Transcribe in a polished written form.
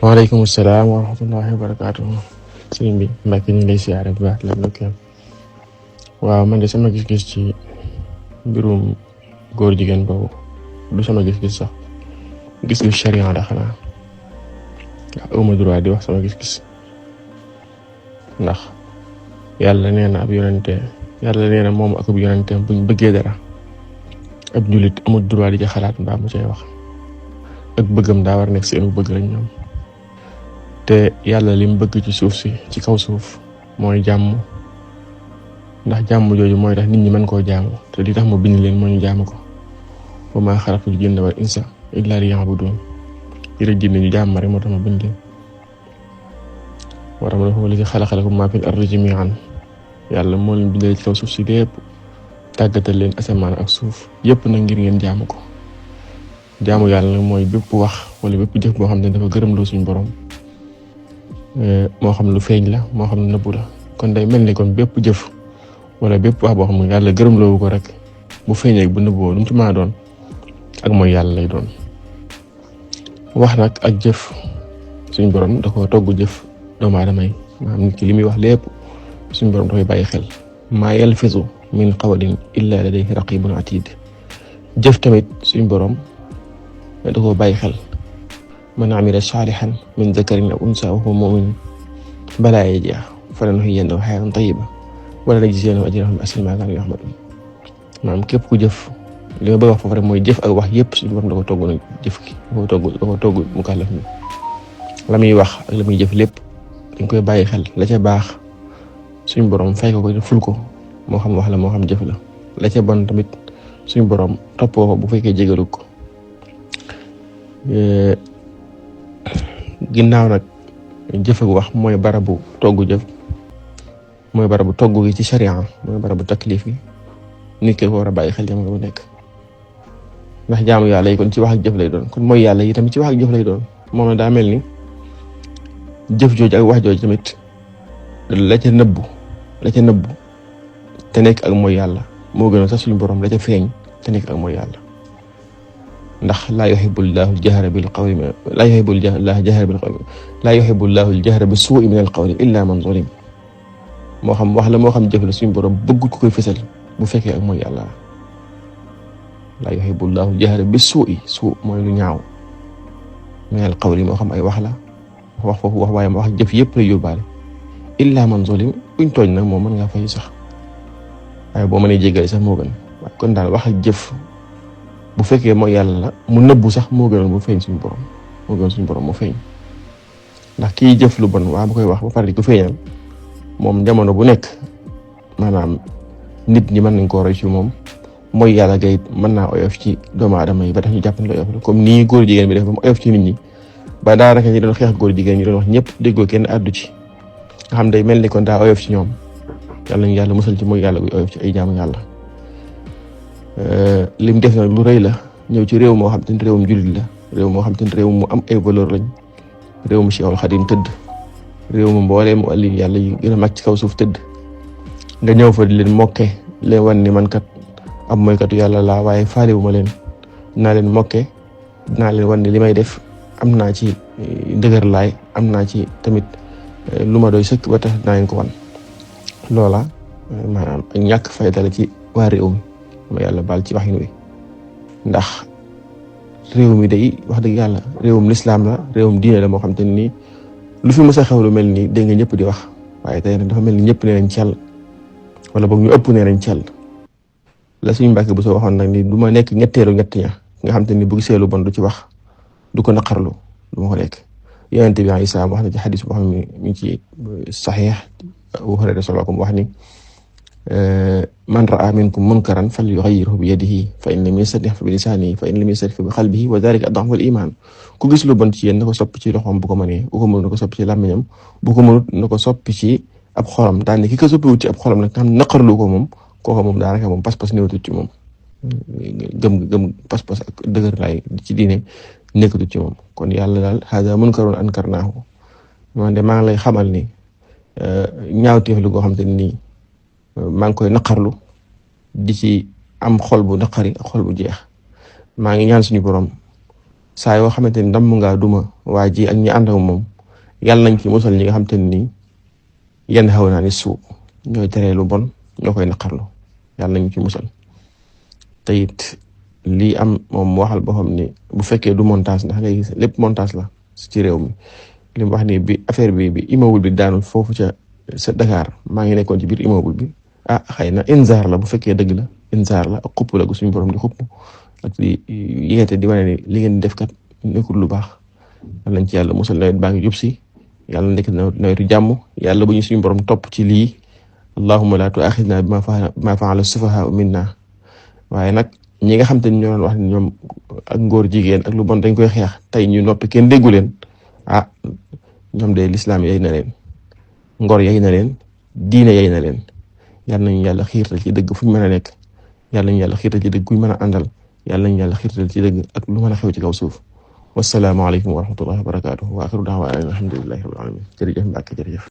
waaleykum salaam wa rahmatullahi wa barakaatu. Sëriñ bi Mbacke ñu ngi lay siyaare bu baax la ndokkeel. waaw man de sama gis-gis ci mbirum góor jigéen boobu du sama gis-gis sax gis-gis sharia la xanaa ndax awma droit di wax sama gis-gis ndax yàlla nee na ab yonente yàlla nee na moom ak ab yonenteem buñ bëggee dara ab jullit amul droit di ca xalaat mbaa mu cay wax ak bëggam daa war nekk seenu bëgg lañ ñoom. te yàlla lim bëgg ci suuf si ci kaw suuf mooy jàmm ndax jàmm jooju mooy tax nit ñi mën koo jaamu te li tax mu bind leen moo ñu jaamu ko wa maa xalaqtul jinna wal insa illaa liya'buduun yëre jinne ñu jaam rek moo tax ma bind leen wa huwa allazii xalaqa lakum maa fil ardi jamii'an yàlla moo leen bindee ci kaw suuf si lépp tàggatal leen asamaan ak suuf yépp nag ngir ngeen jaamu ko jaamu yàlla nag mooy bépp wax wala bépp jëf boo xam ne dafa gërëm loo suñu borom moo xam lu feeñ la moo xam lu nëbbu la kon day mel ni kon bépp jëf wala bépp wax boo xam ne yàlla gërëm loowu ko rek bu feeñee bu nëbboo lu mu ci mën a doon ak mooy yàlla lay doon. wax nag ak jëf suñu borom da koo togg jëf doomu aadama yi maanaam nit ki li muy wax lépp suñu borom dafay bàyyi xel maa yalfizu min qawlin illa ladayhi raqibun atid jëf tamit suñu borom da koo bàyyi xel. man amila saalihan min dakarin aw unsa wa huwa mu'min balaa jeex falanuhyiyannahu hayaatan tayyiba wala najziyannahum ajrahum bi ahsani maa kaanu ya'maluun maanaam képp ku jëf li ma bëgg wax foofu rek mooy jëf ak wax yépp suñu borom da ko togg nag jëf ki da ko togg mukallaf mi la muy wax ak la muy jëf lépp dañ koy bàyyi xel la ca baax suñu borom fay ko ful ko moo xam wax la moo xam jëf la ca bon tamit suñu borom toppoo ko bu fekkee jégalu ko. ginnaaw nag jëf ak wax mooy barabu togg jëf mooy barabu togg gi ci sharia mooy barabu taklif gi nit ki ko war a bàyyi xel jamono bu nekk ndax jaamu yàlla yi kon ci wax ak jëf lay doon kon mooy yàlla yi tamit ci wax ak jëf lay doon moom la daa mel ni jëf jooju ak wax jooju tamit la ca nëbbu te nekk ak mooy yàlla moo gën a sax suñu borom la ca feeñ te nekk ak mooy yàlla. ndax laa yuhibbu llaahu al-jahra bil qawli laa yuhibbu llaahu al-jahra bis-suu'i min al-qawli illaa man zulim moo xam wax la moo xam jëf la suñu borom bëggut ko koy fësal bu fekkee ak mooy yàlla laa yuhibbu llaahu al-jahra bis-suu'i suu mooy lu ñaaw min al-qawli moo xam ay wax la wax foofu wax waaye wax jëf yëpp lay yóbbaale illaa man zulim buñ tooñ nag moom mën ngaa fay sax waaye boo mënee jéggale sax moo gën waaye kon daal wax ak jëf bu fekkee mooy yàlla la mu nëbbu sax moo gënoon mu feeñ suñu borom mu feeñ ndax kiy jëf lu bon waa bu koy wax ba pare di ko feeñal moom jamono bu nekk maanaam nit ñi mën nañ koo roy ci moom mooy yàlla gay mën naa oyof ci doomu aadama yi ba tax ñu jàpp ne la oyof la comme nii góor jigéen bi def ba mu oyof ci nit ñi ba daanaka ñi doon xeex góor jigéen ñi doon wax ñëpp déggoo kenn àddu ci nga xam day mel ni kon daa oyof ci ñoom yàlla ñu yàlla musal ci mooy yàlla guy oyof ci ay jaamu yàlla. lim def nag lu rëy la ñëw ci réew moo xam te ne réewum jullit la réew moo xam te ne réew mu am ay valeur lañ réew mu Cheikhul Khadim tëdd réew mu mboolee mu àlli yàlla yi gën a mag ci kaw suuf tëdd nga ñëw fa di leen mokke leen wan ni man kat am mooykatu yàlla laa waaye faale wu ma leen dinaa leen mokke dinaa leen wan ni li may def am naa ci ndëgër laay am naa ci tamit lu ma doy sëkk ba tax dinaa leen ko wan loola maanaam ak ñàkk fayda la ci waa réew mi ma yàlla baal ci waxin wi ndax réew mi day wax dëgg yàlla réewum lislaam la réewum diine la moo xam te ni lu fi mës a xew lu mel nii dégg nga ñëpp di wax waaye tey nag dafa mel ni ñëpp nee nañ cell wala boog ñu ëpp nee nañ cell la suñu Mbàkke bu soo waxoon nag ni du ma nekk ñetteelu ñett ña nga xam te ni bu gisee lu bon du ci wax du ko naqarlu du ma ko nekk Yonent bi alayhi salaam wax na ci xadis boo xam ne mi ngi ci saxiix Abu Hurayra solo ko mu wax ni man ra'a minkum munkaran falyughayyirhu bi yadihi fa in lam yastati' fa bi lisanihi fa in lam yastati' fa bi qalbihi wa dhalika ad'afu al-iman ku gis lu bon ci yéen na ko soppi ci loxoom bu ko mënee bu ko mënut na ko soppi ci làmmiñam bu ko mënut na ko soppi ci ab xolam daal ne ki ko soppiwut ci ab xolam nag xam naqarlu ko moom kooku moom daanaka moom pas-pas néewatut ci moom gëm pas-pas ak dëgër laay ci diine nekkatut ci moom kon yàlla daal haaza munkarun ankarnaahu man de maa ngi lay xamal ni ñaawteef lu goo xam te nii maa ngi koy naqarlu di ci am xol bu naqari ak xol bu jeex maa ngi ñaan suñu borom saa yoo xamante ni ndam ngaa duma waa ji ak ñi ànd ak moom yàlla nañ ci musal ñi nga xamante ni yenn xaw naa ni suu ñooy teree lu bon ñoo koy naqarlu yàlla nañ ci musal. te it lii am moom waxal boo xam ni bu fekkee du montage ndax ngay gis lépp montage la ci réew mi li mu wax ni bi affaire bi immeuble bi daanul foofu ca Dakar maa ngi nekkoon ci biir immeuble bi xëy na inzaar la bu fekkee dëgg la inzaar la ak xupp la gu suñu borom di xupp ak di yeete di wane ni li ngeen def kat nekkul lu baax. yàlla nañ ci yàlla musal. nawet baa ngi jub si yàlla nekk nawetu jàmm yàlla bu ñu suñu borom topp ci lii allahumma la tu'akhidna bima fa'ala sufaha minna. waaye nag ñi nga xam te ni ñoo doon wax ni ñoom ak ngóor jigéen ak lu bon dañ koy xeex tey ñu noppi kenn déggu leen ñoom de lislaam yey na leen ngor yey na leen diine yey na leen. yàlla nañu yàlla xiirtal ci dëgg fu ñu mën a nekk yàlla nañu yàlla xiirtal ci dëgg ku ñu mën a àndal yàlla nañu yàlla xiirtal ci dëgg ak lu mën a xew ci kaw suuf. wassalaamu aleykum wa rahmatullahi wa barakaatuh wa axiru da'waana alhamdulillahi rabbil alamin. jërëjëf Mbàkke jërëjëf.